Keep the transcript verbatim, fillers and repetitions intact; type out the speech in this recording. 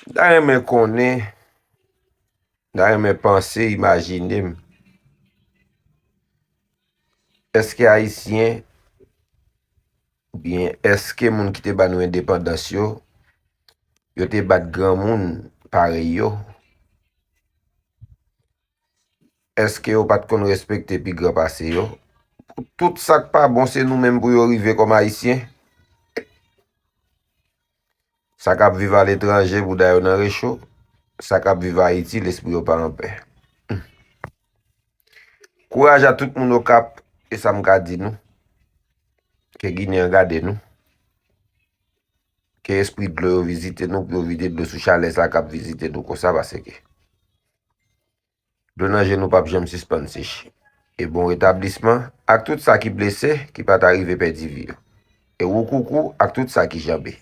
M ta renmen konnen, m ta renmen panse, imajine m. Èske Ayisyen, oubyen èske moun ki te ba nou endepandans yo, yo te bat granmoun parèy yo? Èske yo pa t konn respekte pi gran pase yo? Tout sa k pa bon, se nou menm pou yo rive kòm Ayisyen. Sa k ap viv aletranje, bouda yo nan recho. Sa k ap viv Ayiti, lespri yo pa anpè. Kouraj a tout moun Okap, e sa m ka di nou. Ke Ginen an gade nou. Ke espri dlo yo vizite nou, pou yo vide dlo sou chalè sa k ap vizite nou konsa, paske dlo nan je nou p ap janm sispann seche. E bon retablisman ak tout sa ki blese, ki pa ta rive pèdi vi yo. E woukoukou ak tout sa ki janbe.